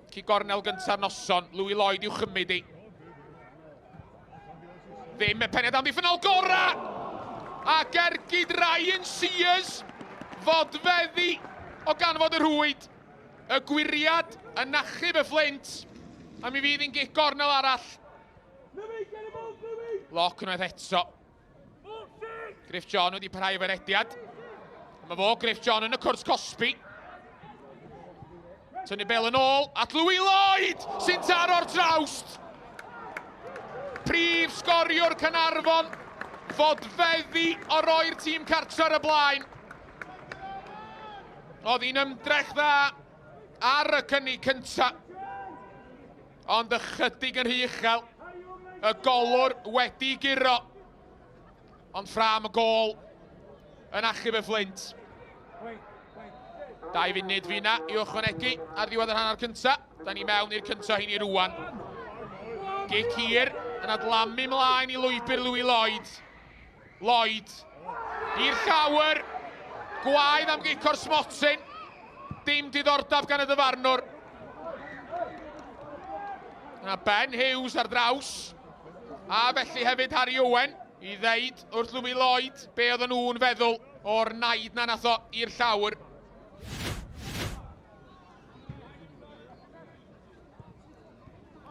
Cic gornel gynta'r noson, Louis Lloyd i'w chymryd i. Ddim y peniad amddiffynnol gora! Ac ergyd Ryan Sears fodfeddi o ganfod y rhwyd. Y gwiriad yn achub y Fflint. A mi fydd hi'n gic gornel arall. Lock unwaith eto. Griff John wedi parhau efo'r rediad. Mae fo, Griff John, yn y cwrs cosbi. Tynnu bel yn ôl at Louis Lloyd sy'n taro'r trawst. Prif sgoriwr Caernarfon fodfeddi o roi'r tîm cartre ar y blaen. Oedd hi'n ymdrech dda ar y cynnig cynta, ond ychydig yn rhy uchel. Y golwr wedi guro, ond ffrâm y gôl yn achub y Fflint. 2 funud fi na i'w ychwanegu ar ddiwedd yr hanner cynta. Da ni mewn i'r cynta hynny rwan. Gic hir yn adlamu mlaen i lwybr Louis Lloyd. Lloyd i'r llawr. Gwaedd am gic o'r smotyn. Dim diddordeb gan y dyfarnwr. Yna Ben Hughes ar draws. A felly hefyd Harry Owen i ddeud wrth Louis Lloyd be oedden nhw'n feddwl o'r naid na nath o i'r llawr.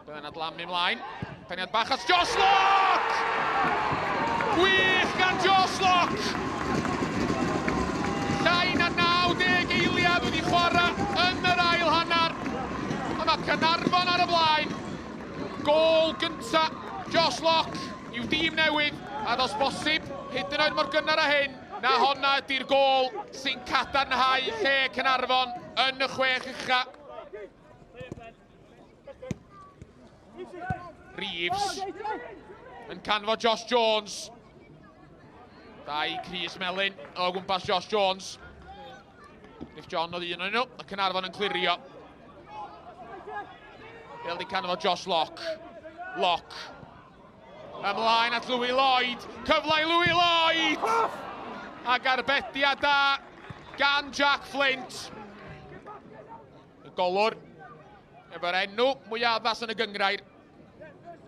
Byddai'n adlamu ymlaen. Peniad bach at Josh Locke! Gwych gan Josh Locke! Llai na 90 eiliad wedi chwarae yn yr ail hanner. A mae Caernarfon ar y blaen. Gôl gynta Josh Locke i'w dîm newydd, a dos bosib, hyd yn oed mor gynnar â hyn, na honna ydy'r gôl sy'n cadarnhau lle Caernarfon yn y chwech ucha. Reeves yn canfod Josh Jones. Dau Cris Melyn o gwmpas Josh Jones. Griff John oedd un o'n nhw, a Caernarfon yn clirio. Bel di canfod Josh Locke. Locke. Ymlaen at Louis Lloyd. Cyfle i Louis Lloyd! Ac arbediad da gan Jack Flint. Y golwr efo'r enw mwyaf addas yn y gyngrair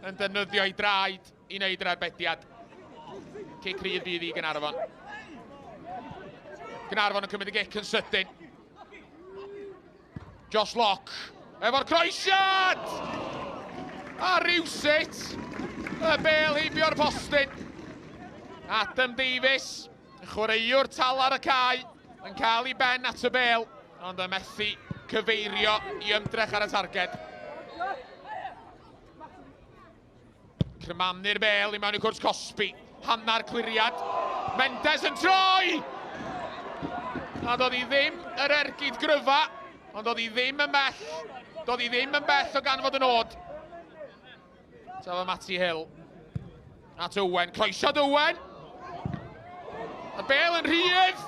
yn defnyddio ei draed i wneud yr arbediad. Cic rhydd fydd i Gaernarfon. Gaernarfon yn cymryd y gic yn sydyn. Josh Locke efo'r croesiad! A rhywsut, y bel heibio'r postyn. Adam Davies, chwaraewr tal ar y cae, yn cael ei ben at y bel, ond yn methu cyfeirio i ymdrech ar y targed. Crymanu'r bel i mewn i cwrs cosbi. Hanner cliriad. Mendes yn troi! A doedd hi ddim yr ergyd gryfa, ond doedd hi ddim yn bell. Doedd hi ddim yn bell o ganfod y nod. Tafa Matty Hill. At Owen. Croesiad Owen. Y bel yn rhydd.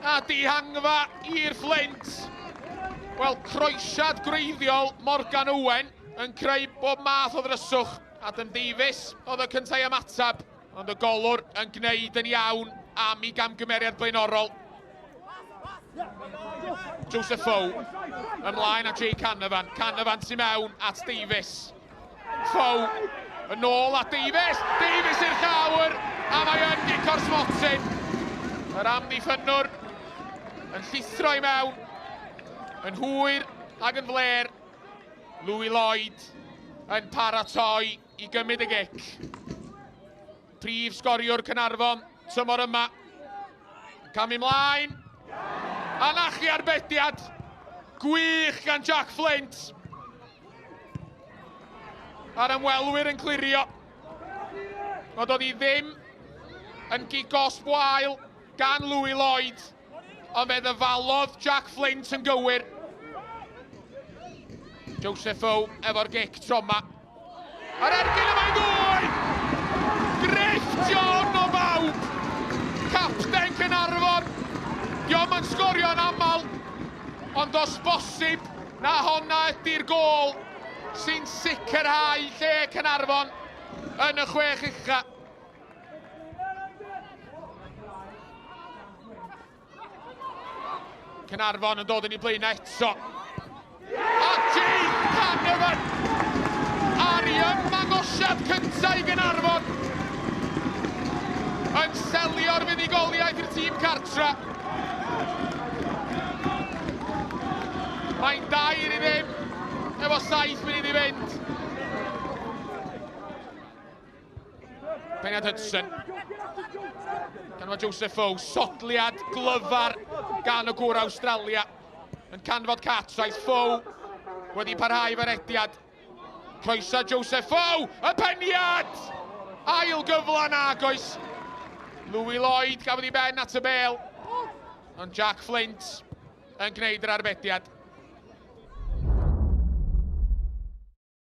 A dihangfa i'r Fflint. Wel, croesiad gwreiddiol Morgan Owen yn creu bob math o ddryswch. Adam Davies oedd y cyntaf i ymateb, ond y golwr yn gwneud yn iawn am ei gamgymeriad blaenorol. Joseph Foe ymlaen at Jay Canavan. Canavan tu mewn at Davies. Foe yn ôl at Davies. Davies i'r llawr a mae yn gic o'r smotyn. Yr amddiffynnwr yn llithro i mewn yn hwyr ac yn fler. Louis Lloyd yn paratoi i gymryd y gic. Prif sgoriwr Caernarfon tymor yma. Camu mlaen. A na chi arbediad. Gwych gan Jack Flint. A'r ymwelwyr yn clirio. Ond oedd hi ddim yn gig gosb wael gan Louis Lloyd. Ond fe ddyfalodd Jack Flint yn gywir. Joseph O efo'r gic tro yma. Yr ergyd yma i ddwy! Griff John o bawb! Capten Caernarfon! Diolch yn sgorio'n aml, ond os bosib na honna ydy'r gôl sy'n sicrhau lle Caernarfon yn y chwech ucha. Caernarfon yn dod yn ei blaenau eto. A Jake Canavan ar ei ymddangosiad cyntaf i Gaernarfon yn selio'r fuddugoliaeth i'r tîm cartra. Mae'n 2-0 efo 7 munud i fynd. Peniad Hudson. Gan Joseph Fow, sodliad glyfar gan y gŵr Awstralia. Yn canfod Cartwright, Fow wedi parhau fe rediad. Croeso Joseph Fow, y peniad! Ail gyfle na, goes. Louis Lloyd gafodd ei ben at y bel. Ond Jack Flint yn gwneud yr arbediad.